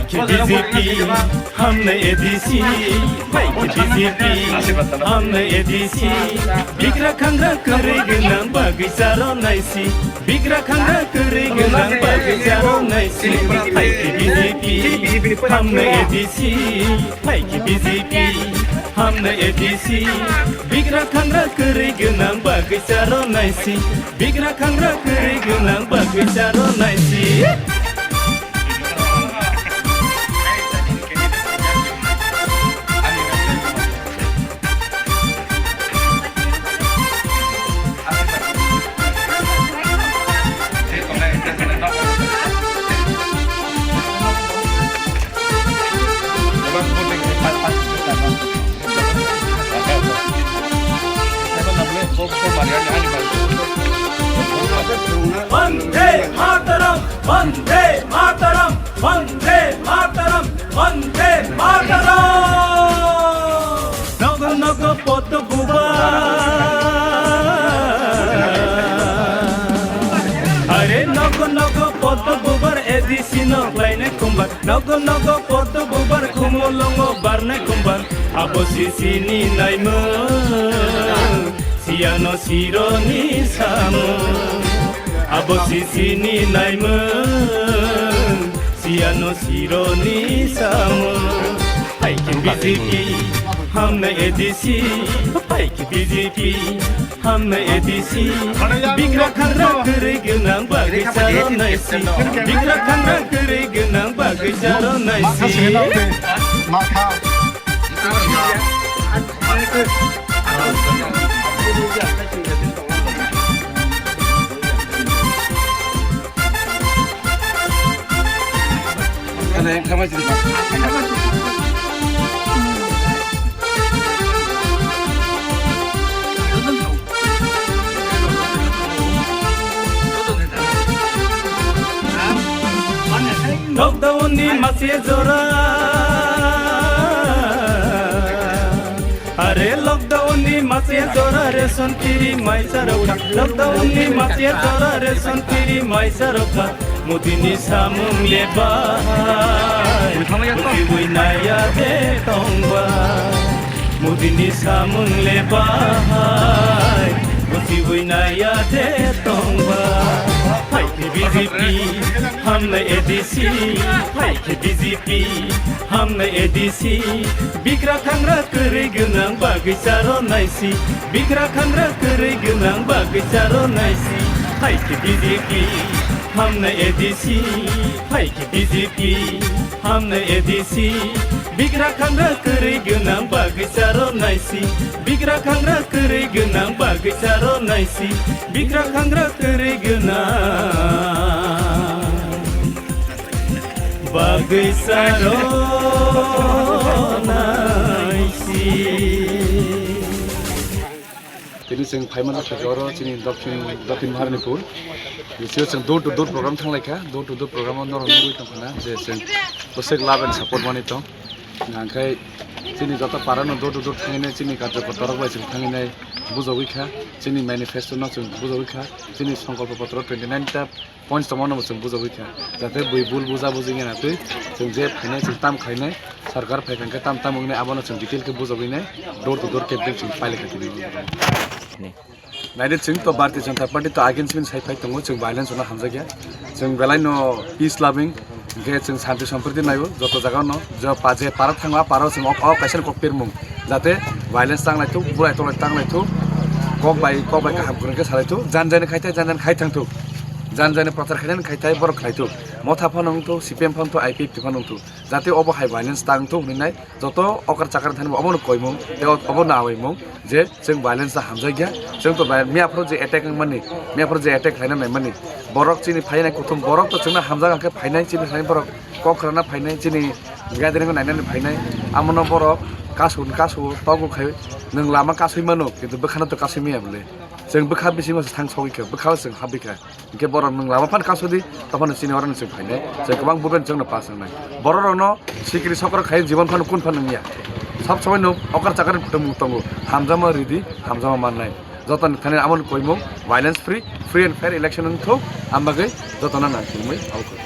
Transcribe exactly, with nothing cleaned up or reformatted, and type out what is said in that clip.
Khe B J P, hamnai A D C, bai khe B J P, hamnai A D C, bigra khangra kwrwi gwnang bagwi charo naisi, bigra khangra kwrwi gwnang bagwi charo naisi, bai khe B J P, hamnai A D C, bai khe B J P, hamnai A D C, bigra khangra kwrwi gwnang bagwi charo naisi, bigra khangra kwrwi gwnang bagwi charo naisi. Vande Mataram, Vande Mataram, Vande Mataram, Vande Mataram. Nogo nogo Poddo Bubar. Are nogo nogo Poddo Bubar, A D C no khlainai kumbar. Nogo nogo Poddo Bubar, khumulwngo barnai kumbar. Abo sisini naimung, siyano sironi samung. Abo sisini naimung, siyano sironi samung. Hai khe B J P, hamnai A D C, hai khe B J P, hamnai A D C. Bigra khangra kwrwi gwnang bagwi charo naisi, bigra khangra kwrwi gwnang bagwi charo naisi. Lockdown ni mase jora, are lockdown ni mase jora ration free mai sarokha. Lockdown ni mase jora ration free mai sarokha. Modi ni samung le bahai, bujiwi naya de tongba. Modi ni samung le bahai, bujiwi naya de tongba. Hai khe B J P, hamnai A D C, hai khe B J P, hamnai A D C. Bigra khangra kwrwi gwnang bagwi charo naisi, bigra khangra kwrwi gwnang bagwi charo naisi. Hai khe B J P, hamnai A D C, hai khe B J P, hamnai A D C. Bigra khangra kwrwi gwnang bagwi charo naisi, bigra khangra kwrwi gwnang bagwi charo naisi, bigra khangra kwrwi gwnang bagwi charo naisi. Tini chwng phaimani khe oro chini Dokhin, Dokhin Maharani Pur. Bisio chwng door to door program thanglaikha. Door to door program o norok nugwi tongkhana je chwng bwswk love and support manwi tong. Hwnkhe chini joto para no door to door thangwi nai chini karjokorta rok bai chwng thangwi nai bujogwi kha. Chini manifesto no chwng bujogwi kha. Chini songkolpo potro twenty nine ta points tongmano bo chwng bujogwi kha, jate bui bul buja buji wngya na twi chwng je phainai chwng tam khlainai, sarkar phai kha hwnkhe tam tam wngnai abono chwng detail khe bujogwi nai, door to door campaign chwng pailai kha tini. Naidi chwng to Bharatiya Janata Party to against bini sai phai tongo, chwng violence no hamjakya, chwng belai no peace loving, hwnkhe chwng santi sompriti naio joto jaga no, je pa je para thango a para o chwng o kaisa kok pirmung, jate violence tang lai thuk, bulai tolai tang lai thuk, kok bai kok bai kaham kwrwng khe salai thuk, jan jani khai thai jan jani khai thang thuk. Jan jani prochar khainani khai thai borok khlai thuk. Motha phano wng thuk, C P M phano wng thuk, I P F T phano wng thuk. Jate obo hai violence ta wng thuk hwnwi nai joto okra chakra thani bo obono koimung tei obono awaimung je chwng violence ta hamjakya. Chwng to bai miya phuru je attack wngmani, miya phuru je attack khlaina naimani borok chini phainai kuthum borok to chwngno hamjak hwnkhe phainai chini phainai borok kok khwrana phainai chini gathering nainani phainai amono borok kasu kasu togo khai nwng lama kasui mano kintu bwkhano to kasui maya bwle. Chwng bwkha bisingo se thang sogwi kha, bwkhao chwng habwi kha. Hinkhe borok nwng lama phano kasudi, tophano chini oro nwng chwng phainai. Chwng kwbang buben chwngno pass wngnai. Borok rokno sikiri sokro khai jibon phano kun phano wngya. Sab somai no okar chakar tongmung tongo. Hamjakma ridi, hamjakma mannai. Jotoni thani amoni koimung violence free, free and fair election wngthok, ambagwi jotona nang khulumui abo koi.